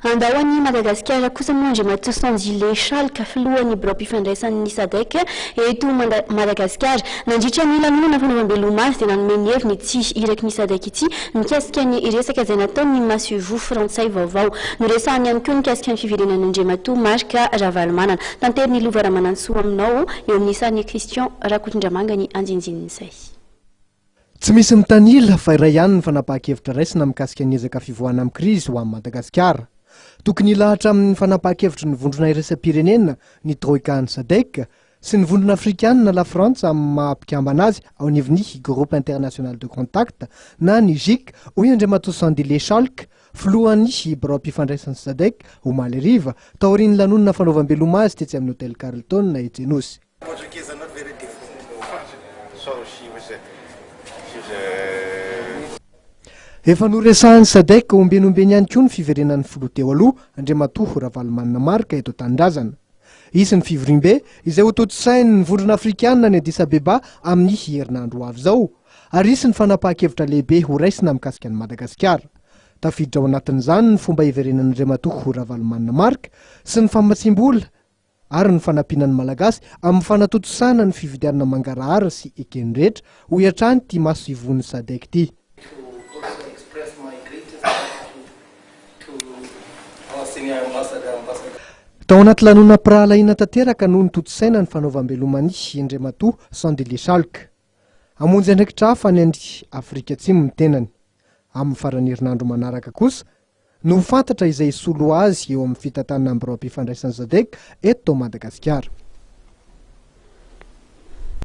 Handao an'i Madagasikara kosa moa Andriamatoa Sandile Schalk, filohan'ny biraom-pifandraisan'ny Sadec eto Madagasikara. Nandritra ny lanonana fanaovam-beloma azy dia nanome ny heviny ity iraky ny Sadec ity mikasika ny resaka izay nataon'ny masoivoho frantsay vaovao. Noresahany ihany koa mikasika ny fiverenan'Andriamatoa Marc Ravalomanana. Tanterin'i Lova Ramanantsoa aminao eo amin'ny sarin'i Christian Rakotondramanga ny andindinin'izay. Tsy misy mitanila fa iray ihany ny fanapahan-kevitra raisina mikasika ny ezaka fivoahana amin'ny krizy ho an'i Madagasikara. Tokony hilahatra amin'ny fanapahan-kevitry ny vondrona iraisam-pirenena ny Troika an'ny Sadec sy ny vondrona afrikanina Lafrantsa amin'ny maha mpikambana azy ao anivon'ny Groupe International de Contact na ny GIC, hoy Andriamatoa Sandile Schalk, filohan'ny biraom-pifandraisan'ny Sadec, omaly hariva, taorian'ny lanonana fanaovam-beloma azy tetsy amin'ny Hotel Carlton etsy Anosy. Portuguese are not very different. So she was a, she was a. Efa noresahin'ny Sadec ombieny ombieny ihany koa ny fiverenan'ny filoha teo aloha, Andriamatoa Ravalomanana Marc eto an-tanindrazana. Hisy ny fivoriambe izay hotontosain'ny Vondrona Afrikanina any Addis Abeba amin'ny herinandro ho avy izao, ary hisy ny fanapahan-kevitra lehibe horaisina mikasika an'i Madagasikara. Tafiditra ao anatin'izany ny fomba hiverenan'Andriamatoa Ravalomanana Marc sy ny famatsiam-bola ary ny fanampiana ny Malagasy amin'ny fanatontosana ny fividianana mangarahara sy eken'ny rehetra, hoy hatrany ity masoivohon'ny Sadec ity. Tao anaty lanonam-pirahalahiana tanteraka no notontosaina ny fanaovam-beloma an'i Andriamatoa Sandile Schalk. Hamonjy andraikitra hafa any Afrika Atsimo ny tenany. Amin'ny faran'ny herinandro manaraka kosa no ho fantatra izay hisolo azy eo amin'ny fitantanana ny biraom-pifandraisan'ny Sadec eto Madagasikara.